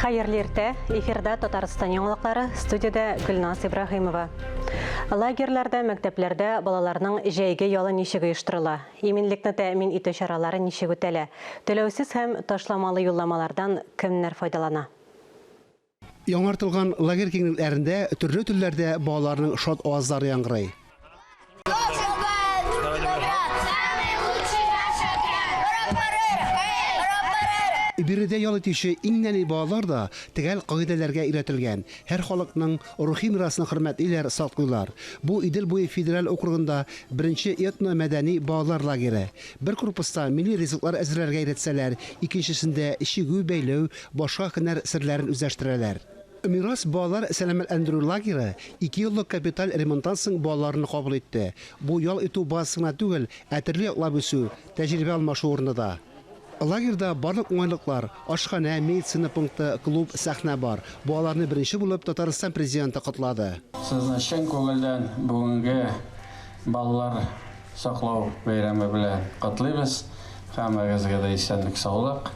Хәерле иртә! Эфирда Татарстан яңалыклары, студиядә Гөлназ Ибраһимова. Лагерьларда, мәктәпләрдә балаларның җәйге ялы ничек оештырыла? Иминлекне тәэмин итү чаралары ничек үтәлә? Түләүсез һәм ташламалы юлламалардан кемнәр файдалана? Яңартылган лагерь киңлекләрендә төрле телләрдә балаларның шат авазлары яңгырый. Биредә ял итүче иң нәни балалар да төгәл кагыйдәләргә өйрәтелгән, һәр халыкның рухи мирасын хөрмәтлиләр, саклыйлар. Бу Идел буе федераль округында беренче этно-мәдәни балалар лагере. Бер корпуста милли ризыклар әзерләргә өйрәтсәләр, икенчесендә чигү, бәйләү, башка һөнәр серләрен үзләштерәләр. Мирас балалар сәламәтләндерү лагеры икееллык капиталь ремонттан соң балаларны кабул итте. Бу ял итү базасы гына түгел, ә төрле яклап үсү, тәҗрибә алмашу урыны да. Лагерьда барлык уңайлыклар, ашханә, медицина пункты, клуб, сәхнә бар. Балаларны беренче булып Татарстан Президенты котлады. Сезне чын күңелдән бүгенге балалар Саклау бәйрәме белән котлыйбыз. Һәммәгезгә дә исәнлек-саулык,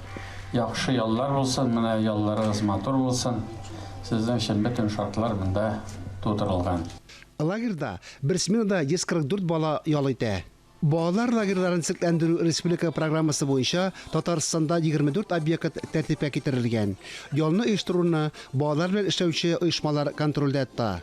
яхшы яллар булсын, менә ялларыгыз матур булсын. Сезнең өчен бөтен шартлар монда тудырылган. Лагерьда бер сменада 144 бала ял итә. Балалар лагерьларын төзекләндерү республика программасы буенча Татарстанда 24 объект тәртипкә китерелгән. Ялны оештыруны балалар белән эшләүче оешмалар контрольдә тота.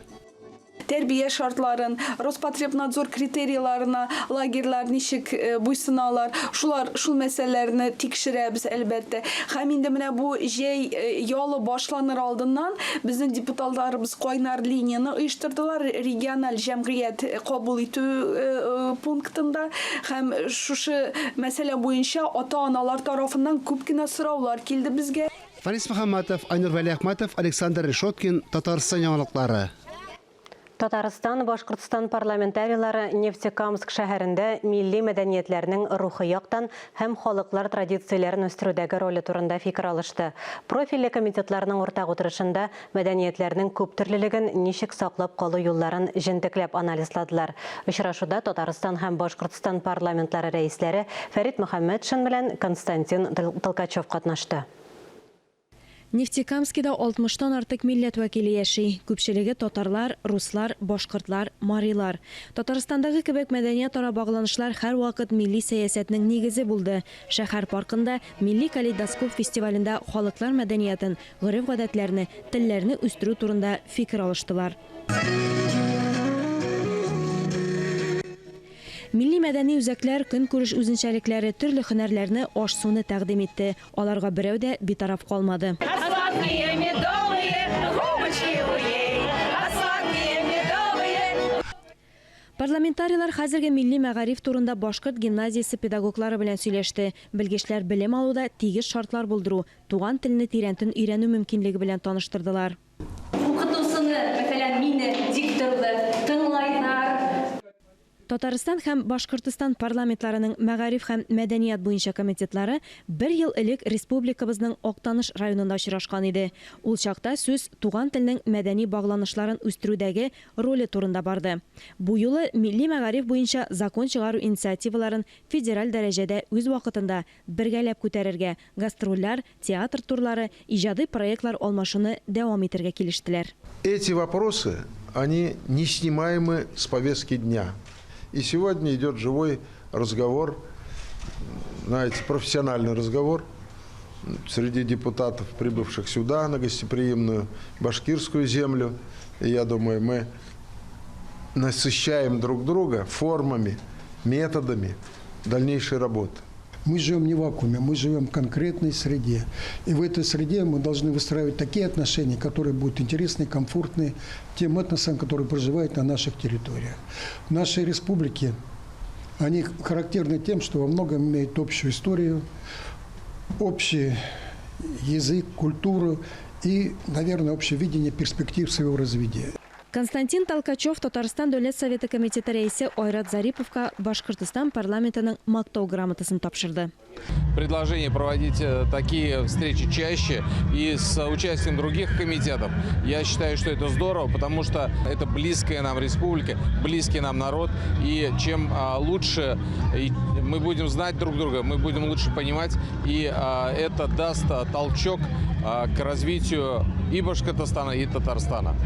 Тәрбия шартларын, Роспотребнадзор критерийларына лагерьлар ничек буйсыналар, шулар, шул мәсьәләләрне тикшерәбез, әлбәттә. Һәм инде менә бу җәй ялы башланыр алдыннан безнең депутатларыбыз кайнар линияне оештырдылар региональ җәмгыять кабул итү пунктында һәм шушы мәсьәлә буенча ата-аналар тарафыннан күп кенә сораулар килде безгә. Фарис Мөхәммәтов, Айнур Вәлиәхмәтов, Александр Решеткин, Татарстан яңалыклары. Татарстан, Башкортстан парламентарийлары Нефтекамск шәһәрендә милли мәдәниятләрнең рухи яктан һәм халыклар традицияләрен үстерүдәге роле турында фикер алышты. Профильле комитетларның уртак утырышында мәдәниятләрнең күптөрлелеген ничек саклап калу юлларын җентекләп анализладылар. Очрашуда Татарстан һәм Башкортстан парламентлары рәисләре Фәрит Мөхәммәтшин белән Константин Толкачев катнашты. Нефтекамскида алтмыштан артык милләт вәкиле яши. Күпчелеге татарлар, руслар, башкортлар, марилар. Татарстандагы кебек мәдәниятара багланышлар һәрвакыт милли сәясәтнең нигезе булды. Шәһәр паркында Милли калейдоскоп фестивалендә халыклар мәдәниятен, гореф-гадәтләрне, телләрне үстерү турында фикер алыштылар. Милли мәдәни үзәкләр көнкүреш үзенчәлекләре, төрле һөнәрләрне, аш-суны тәкъдим итте. Аларга берәү дә битараф калмады. А сладкие медовые губочки у ей, а сладкие медовые. Парламентарийлар хәзерге милли мәгариф турында башкорт гимназиясе педагоглары белән сөйләште. Белгечләр белем алуда тигез шартлар булдыру, туган телне тирәнтен өйрәнү мөмкинлеге белән таныштырдылар. Укытучыны, мәсәлән, мине, дикторны тыңлайлар. Татарстан һәм Башкортстан парламентларының мәгариф һәм мәдәният буенча комитетлары бер ел элек республикабызның Актаныш районында очрашкан иде. Ул чакта сүз туган телнең мәдәни багланышларын үстерүдәге роле турында барды. Бу юлы милли мәгариф буенча закон чыгару инициативаларын федераль дәрәҗәдә үз вакытында бергәләп күтәрергә, гастрольләр, театр турлары, иҗади проектлар алмашуны дәвам итәргә килештеләр. Эти вопросы, они не снимаемы с повестки дня. И сегодня идет живой разговор, знаете, профессиональный разговор среди депутатов, прибывших сюда, на гостеприимную башкирскую землю. И я думаю, мы насыщаем друг друга формами, методами дальнейшей работы. Мы живем не в вакууме, мы живем в конкретной среде. И в этой среде мы должны выстраивать такие отношения, которые будут интересны, комфортны тем этносам, которые проживают на наших территориях. Наши республики, они характерны тем, что во многом имеют общую историю, общий язык, культуру и, наверное, общее видение перспектив своего развития. Константин Толкачев Татарстан Дәүләт Советы комитеты рәисе Айрат Зариповка Башкортстан парламентының Мактау грамотасын тапшырды. Предложение проводить э, такие встречи чаще и с участием других комитетов. Я считаю, что это здорово, потому что это близкая нам республика, близкий нам народ. И чем а, лучше мы будем знать друг друга, мы будем лучше понимать, и а, это даст а, толчок к развитию и Башкортостана, и Татарстана.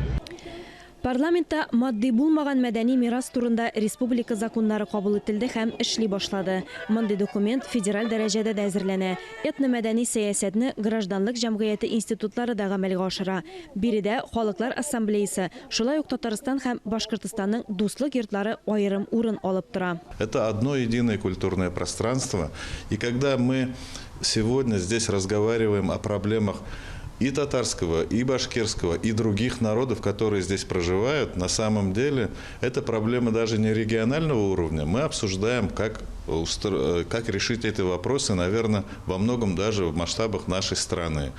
Парламентта матди булмаган мәдәни мирас турында республика законнары кабул ителде һәм эшли башлады. Мондый документ федераль дәрәҗәдә дә әзерләнә. Этномәдәни сәясәтне гражданлык җәмгыяте институтлары да гамәлгә ашыра. Биредә Халыклар ассамблеясы, шулай ук Татарстан һәм Башкортостанның дуслык йортлары аерым урын алып тора. Это одно единое культурное пространство. И когда мы сегодня здесь разговариваем о проблемах и татарского, и башкирского, и других народов, которые здесь проживают, на самом деле это проблема даже не регионального уровня. Мы обсуждаем, как, как решить эти вопросы, наверное, во многом даже в масштабах нашей страны.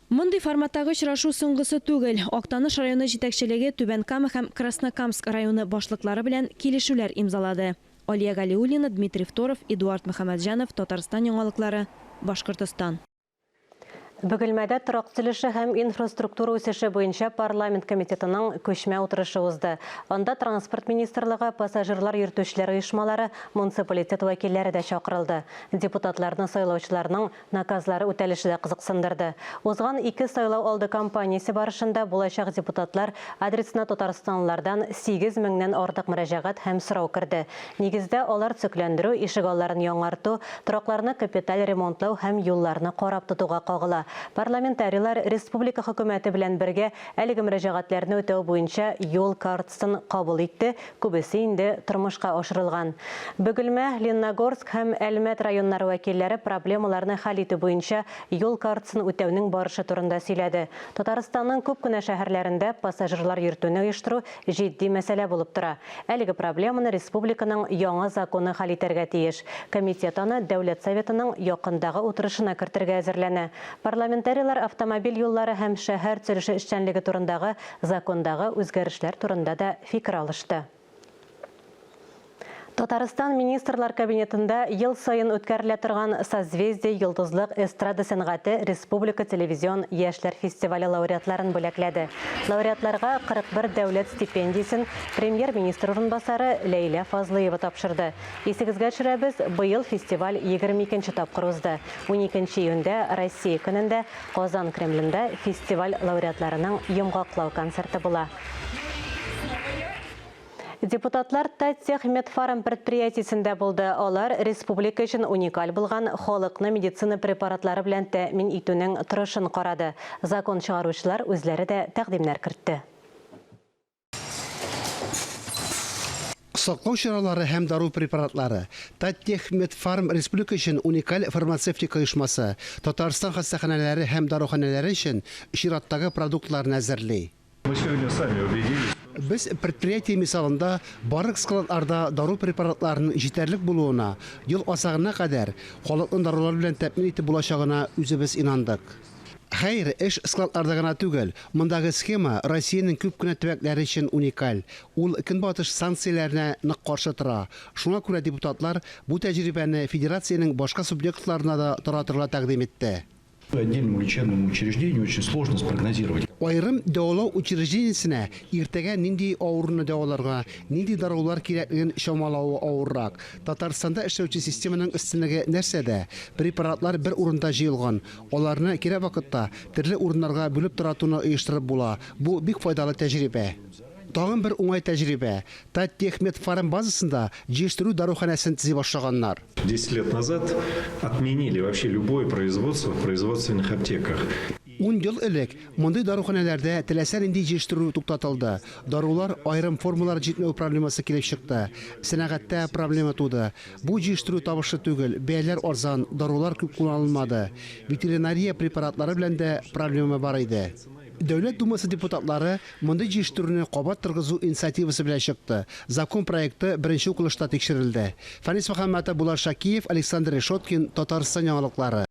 Мондый форматтагы очрашу соңгысы түгел. Актаныш районы җитәкчелеге Түбән Кама һәм Краснокамск районы башлыклары белән килешүләр имзалады. Алия Галиуллина, Дмитрий Второв, Эдуард Мөхәммәтҗанов, Татарстан яңалыклары, Башкортостан. Бөгелмәдә торак төзелеше һәм инфраструктура үсеше буенча парламент комитетының күчмә утырышы узды. Анда транспорт министрлыгы, пассажирлар йөртүчеләр оешмалары, муниципалитет вәкилләре дә чакырылды. Депутатларны сайлаучыларның наказлары үтәлеше дә кызыксындырды. Узган ике сайлау алды кампаниясе барышында булачак депутатлар адресына татарстанлылардан 8 меңнән артык мөрәҗәгать һәм сорау керде. Нигездә, алар төзекләндерү, ишегалларын яңарту, торакларны капиталь ремонтлау һәм юлларны карап тотуга кагыла. Парламентарийлар республика хөкүмәте белән бергә әлеге мөрәҗәгатьләрне үтәү буенча юл картасын кабул итте, күбесе инде тормышка ашырылган. Бөгелмә, Ленногорск һәм Әлмәт районнары вәкилләре проблемаларны хәл итү буенча юл картасын үтәүнең барышы турында сөйләде. Татарстанның күп кенә шәһәрләрендә пассажирлар йөртүне оештыру җитди мәсьәлә булып тора. Әлеге проблеманы республиканың яңа законы хәл итәргә тиеш. Комитет аны Дәүләт Советының якындагы утырышына кертергә әзерләнә. Парламентарийлар автомобиль юллары һәм шәһәр төзелеше эшчәнлеге турындагы закондагы үзгәрешләр турында да фикер алышты. Татарстан Министрлар Кабинетында ел саен үткәрелә торган Созвездие Йолдызлык эстрада сәнгате республика телевизион яшьләр фестивале лауреатларын бүләкләде. Лауреатларга 41 дәүләт стипендиясен премьер-министр урынбасары Ләйлә Фазлыева тапшырды. Исегезгә төшерәбез, быел фестиваль 22 нче тапкыр узды. 12 июньдә Россия көнендә Казан Кремлендә фестиваль лауреатларының йомгаклау концерты була. Депутатлар Таттехмедфарм предприятиесендә булды. Алар республика өчен уникаль булган халыкны медицина препаратлары белән тәэмин итүнең торышын карады. Закон чыгаручылар үзләре дә тәкъдимнәр кертте. Саклау чаралары һәм дару препаратлары. Таттехмедфарм республика өчен уникаль фармацевтика оешмасы, Татарстан хастаханәләре һәм даруханәләре өчен чираттагы продуктларны әзерли. Мы сегодня сами убедились. Без предприятие мисалында барлык складларда дару препаратларының җитәрлек булуына, ел азагына кадәр халыкны дарулар белән тәэмин итеп булачагына үзебез инандык. Хәер, эш складларда гына түгел. Мондагы схема Россиянең күп кенә төбәкләре өчен уникаль. Ул Көнбатыш санкцияләренә нык каршы тора. Шуңа күрә депутатлар бу тәҗрибәне федерациянең башка субъектларына да таратырга тәкъдим итте. Отдельному лечебному учреждению очень сложно спрогнозировать. Аерым дәвалау учреждениесенә иртәгә нинди авыруны дәваларга, нинди дарулар кирәклеген чамалавы авыррак. Татарстанда эшләүче системаның өстенлеге нәрсәдә? Препаратлар бер урында җыелган, аларны кирәк вакытта төрле урыннарга бүлеп таратуны оештырып була. Бу бик файдалы тәҗрибә. Тагын бер уңай тәҗрибә, Таттехмедфарм базасында җыештыру даруханәсен төзи башлаганнар. Десять лет назад отменили вообще любое производство в производственных аптеках. Ун ел элек мондый даруханәләрдә теләсә нинди җыештыру туктатылды. Дарулар, аерым формалар җитмәү проблемасы килеп чыкты. Сәнәгатьтә проблема туды. Бу җыештыру табышлы түгел, бәяләр арзан, дарулар күп кулланылмады. Ветеринария препаратлары белән дә проблема бар иде. Дәүләт Думасы депутатлары мондый җыештыруны кабат торгызу инициативасы белән чыкты. Закон проекты беренче укылышта тикшерелде. Фәнис Мөхәммәтов, Булат Шакиев, Александр Решеткин, Татарстан яңалыклары.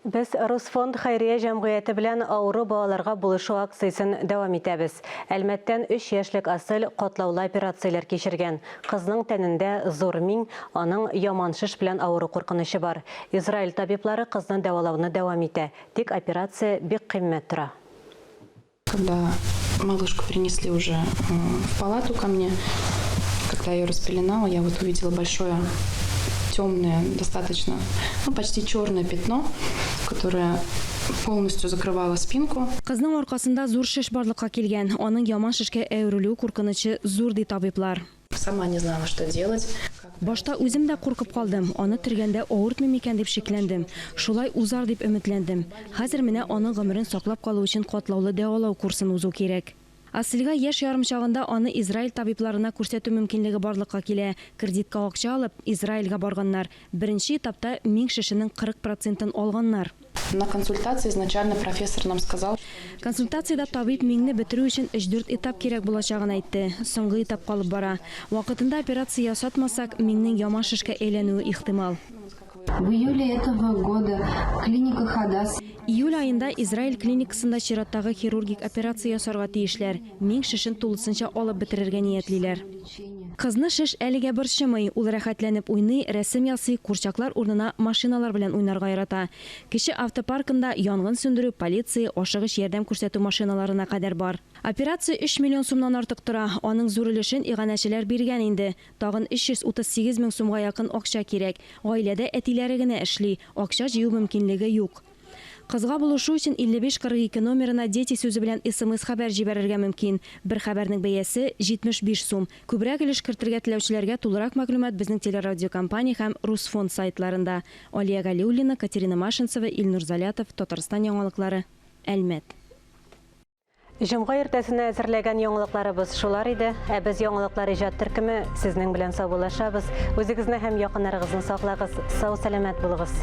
Без Русфонд хәйрия җәмгыяте белән авыру балаларга булышу акциясен дәвам итәбез. Әлмәттән өч яшьлек Асель катлаулы операцияләр кичергән. Кызның тәнендә зур миң, аның яман шеш белән авыру куркынычы бар. Израиль табиблары кызны дәвалауны дәвам итә, тик операция бик кыйммәт тора. Когда малышку принесли уже э, в палату ко мне, когда я ее распеленала, я вот увидела большое темное, достаточно, ну, почти черное пятно, которое полностью закрывало спинку. Кызның аркасында зур шеш барлыкка килгән. Аның яман шешкә әверелү куркынычы зур, ди табиблар. Сама не знала, что делать. Башта үзем дә куркып калдым, аны төргәндә авыртмый микән дип шикләндем. Шулай узар дип өметләндем. Хәзер менә аның гомерен саклап калу өчен катлаулы дәвалау курсын узу кирәк. Асельгә яшь ярым чагында аны Израиль табибларына күрсәтү мөмкинлеге барлыкка килә. Кредитка акча алып, Израильгә барганнар. Беренче этапта миң шешенең 40 процентын алганнар. На консультации изначально профессор нам сказал. Консультациядә табиб миңне бетерү өчен өч-дүрт этап кирәк булачагын әйтте. Соңгы этап калып бара. Вакытында операция ясатмасак, миңнең яман шешкә әйләнүе ихтимал. В июле этого года клиника Хадас. Июль аенда Израиль клиникасында чираттагы хирургик операция ясарга тиешләр. Миң шешен тулысынча алып бетерергә ниятлиләр. Кызны шеш әлегә борчымый. Ул рәхәтләнеп уйный, рәсем ясый, курчаклар урынына машиналар белән уйнарга ярата. Кече автопаркында янгын сүндерү, полиция, ашыгыч ярдәм күрсәтү машиналарына кадәр бар. Операция өч миллион сумнан артык тора. Аның зур өлешен иганәчеләр биргән инде. Тагын 338 мең сумга якын акча кирәк. Гаиләдә әтиләре генә эшли, акча җыю мөмкинлеге юк. Кызга булышу өчен 55 42 номерына Дети сүзе белән смс-хәбәр җибәрергә мөмкин. Бер хәбәрнең бәясе, 75 сум. Күбрәк өлеш кертергә теләүчеләргә тулырак мәгълүмат безнең телерадиокомпания һәм Русфонд сайтларында. Алия Галиуллина, Катерина Машинцева, Илнур Залятов, Татарстан яңалыклары, Әлмәт. Җомга иртәсенә әзерләгән яңалыкларыбыз шулар иде. Ә без яңалыклар иҗат төркеме сезнең белән саубуллашабыз. Үзегезне һәм якыннарыгызны саклагыз, сау-сәламәт булыгыз.